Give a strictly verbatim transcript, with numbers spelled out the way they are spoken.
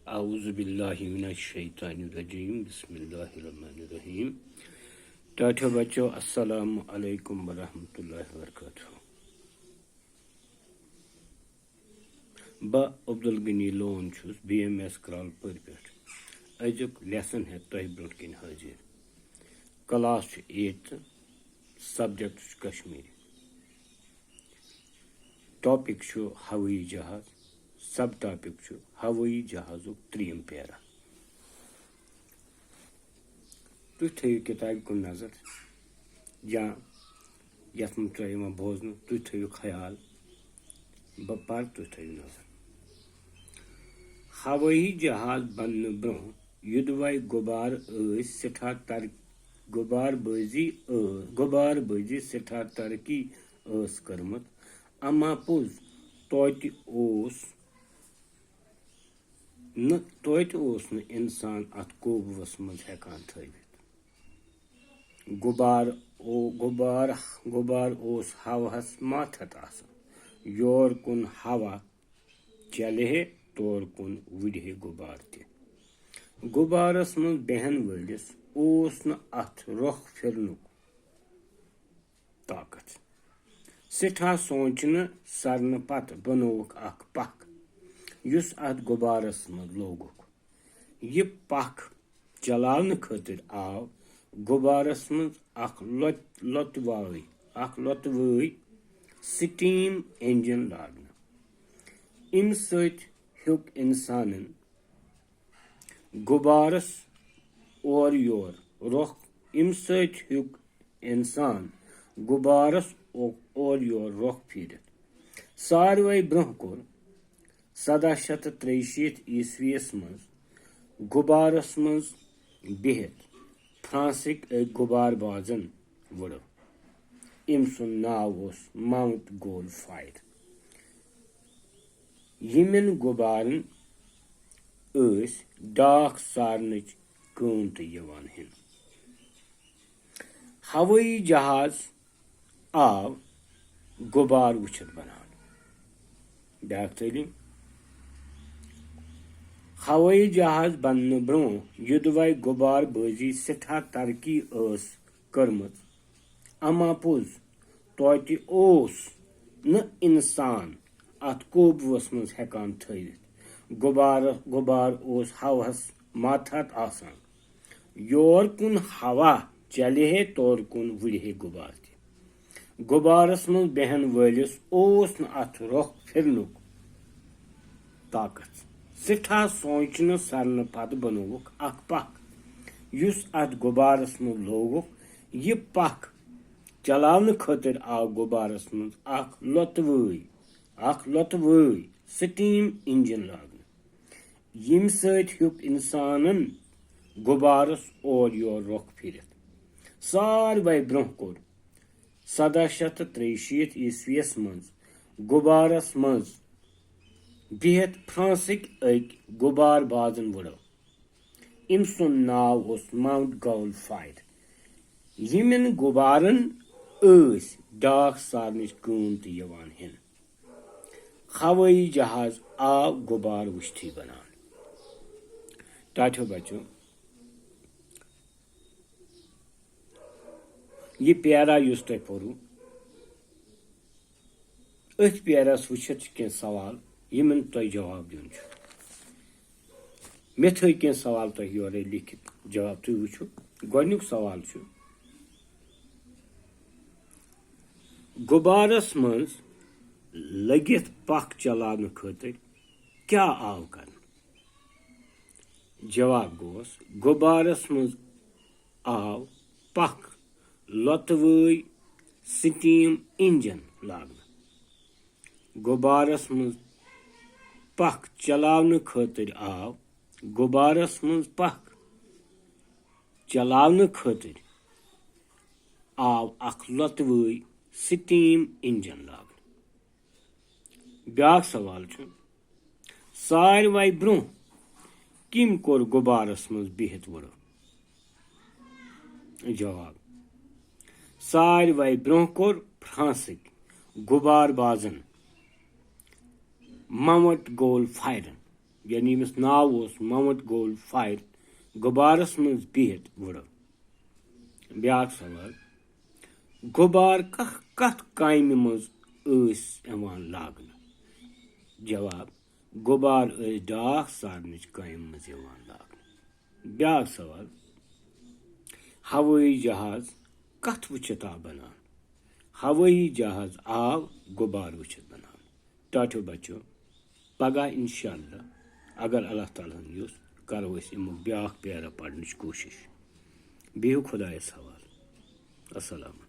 اعوذ باللہ من الشیطان الرجیم، بسم اللہ الرحمن الرحیم۔ ٹاٹھیو بچو، السلام علیکم ورحمۃ اللہ وبرکاتہ۔ بہٕ عبدالغنی لون چھُس بی ایم ایس کرٛال پورِ پٮ۪ٹھ أزیُک lesson ہٮ۪تھ تۄہہِ برٛونٛٹھ کَنہِ حٲضِر۔ Class چھُ eighth، subject چھُ کشمیٖری۔ Topic چھُ ہوٲیی جہاز، sub topic چھُ ہوٲیی جہازُک ترٛیٚیِم پیرا۔ تُہۍ تھٲیِو کِتابہِ کُن نظر یا یَتھ منٛز تۄہہِ یِوان بوزنہٕ، تُہۍ تھٲیِو خیال، بہٕ پَرٕ، تُہۍ تھٲیِو نظر۔ ہوٲیی جہاز بننہٕ برٛونٛہہ یوٚدوَے غُبار ٲسۍ سٮ۪ٹھاہ تر-، غُبار بٲزی ٲ-، غُبار بٲزی سٮ۪ٹھاہ ترقی ٲس کٔرمٕژ، اما پوٚز توتہِ اوس نہٕ، توتہِ اوس نہٕ اِنسان اَتھ قوبوٗوَس منٛز ہٮ۪کان تھٲوِتھ۔ غُبار او-، غُبار، غُبار اوس ہوہَس ماتحت آسان۔ یور کُن ہوا چلہِ ہے، تور کُن وُڈِ ہے غُبار تہِ۔ غُبارَس منٛز بیہن وٲلِس اوس نہٕ اَتھ رۄخ پھِرنُک طاقت۔ سٮ۪ٹھاہ سونٛچنہٕ سرنہٕ پتہٕ بنووُکھ اکھ پکھ، یُس اَتھ غُبارَس منٛز لوگُکھ۔ یہِ پکھ چلاونہٕ خٲطرٕ آو غُبارَس منٛز اکھ لۄت-، لۄتوٲے، اکھ لۄتوٲے steam engine لاگنہٕ۔ اَمہِ سۭتۍ ہیوٚک اِنسانن غُبارَس اورٕ یور رۄخ، اَمہِ سۭتۍ ہیوٚک اِنسان غُبارَس او-، اورٕ یور رۄخ پھیٖرِتھ۔ ساروٕے برٛونٛہہ کوٚر سَداہ شیٚتھ تہٕ ترٛیہِ شیٖتھ عیسویَس منٛز غُبارَس منٛز بِہِتھ فرانسٕکۍ أکۍ غُبار بازَن وُڈو۔ أمۍ سُنٛد ناو اوس ماؤنٹ گول فائر۔ یِمَن غُبارَن ٲس ڈاکھ سارنٕچ کٲم تہِ یِوان ہٮ۪نہٕ۔ ہوٲیی جہاز آو غُبار وٕچھِتھ بناونہٕ۔ بیٛاکھ تعلیٖم۔ ہوٲیی جہاز بننہٕ برٛونٛہہ یوٚدوَے غُبار بٲزی سٮ۪ٹھاہ ترقی ٲس کٔرمٕژ، اما پوٚز توتہِ اوس نہٕ اِنسان اَتھ قوبوٗوَس منٛز ہٮ۪کان تھٲوِتھ۔ غُبارٕ، غُبار اوس ہوہَس ماتحت آسان۔ یور کُن ہوا چلہِ ہے، تور کُن وُڈِ ہے غُبار تہِ۔ غُبارَس منٛز بیہن وٲلِس اوس نہٕ اَتھ رۄخ پھِرنُک طاقت۔ سٮ۪ٹھاہ سونٛچنہٕ سرنہٕ پتہٕ بنووُکھ اکھ پکھ، یُس اَتھ غُبارَس منٛز لوگُکھ۔ یہِ پکھ چلاونہٕ خٲطرٕ آو غُبارَس منٛز اکھ لۄتوٲے، اکھ لۄتوٲے steam engine لاگنہٕ، ییٚمہِ سۭتۍ ہیوٚک اِنسانن غُبارَس اورٕ یور رۄخ پھِرِتھ۔ ساروٕے برٛونٛہہ کوٚر سَداہ شیٚتھ تہٕ ترٛیہِ شیٖتھ عیسویَس منٛز غُبارَس منٛز بِہِتھ فرانسٕکۍ أکۍ غُبار بازَن وُڈو۔ أمۍ سُنٛد ناو اوس ماؤنٹ گول فائر۔ یِمَن غُبارَن ٲسۍ ڈاکھ سارنٕچ کٲم تہِ یِوان ہٮ۪نہٕ۔ ہوٲیی جہاز آو غُبار وٕچھتھٕے بناونہٕ۔ ٹاٹھیو بچو، یہِ پیرا یُس تۄہہِ پوٚروٕ، أتھۍ پیرس وٕچھِتھ چھِ کینٛہہ سوال، یِمن تۄہہِ جواب دیُن چھُ۔ مےٚ تھٲے کینٛہہ سوال تۄہہِ یورے لیکھِتھ جواب، تُہۍ وٕچھِو۔ گۄڈٕنیُک سوال چھُ، غُبارس منٛز لٔگِتھ پکھ چلاونہٕ خٲطرٕ کیٛاہ آو کرنہٕ؟ جواب گوس، غُبارس منٛز آو پکھ لۄتوٲے steam engine لاگنہٕ۔ غُبارس منٛز پکھ چلاونہٕ خٲطرٕ آو، غُبارس منٛز پکھ چلاونہٕ خٲطرٕ آو اکھ لۄتوٲے steam engine لاگنہٕ۔ بیٛاکھ سوال چھُ، ساروٕے برٛونٛہہ کٔمۍ کوٚر غُبارس منٛز بِہِتھ وُڈو؟ جواب، ساروٕے برٛونٛہہ کوٚر فرانسٕکۍ غُبار بازن ماؤنٹ گول فائرن، یعنی ییٚمِس ناو اوس ماؤنٹ گول فائر، غبارس منٛز بِہِتھ وُڈو۔ بیٛاکھ سوال، غبار کتھ کتھ کامہِ منٛز ٲسۍ یِوان لاگنہٕ؟ جواب، غبار ٲسۍ ڈاکھ سارنٕچ کامہِ منٛز یِوان لاگنہٕ۔ بیٛاکھ سوال، ہوٲیی جہاز کتھ وٕچھِتھ آو بناونہٕ؟ ہوٲیی جہاز آو غبار وٕچھِتھ بناونہٕ۔ ٹاٹھیو بچو، پگاہ انشاءاللہ اگر اللہ تعالیٰ ہن یوٚژھ، کرو أسۍ اَمیُک بیٛاکھ پیرا پرنٕچ کوٗشِش۔ بِہِو خۄدایس حوالہٕ۔ السلام علیکم۔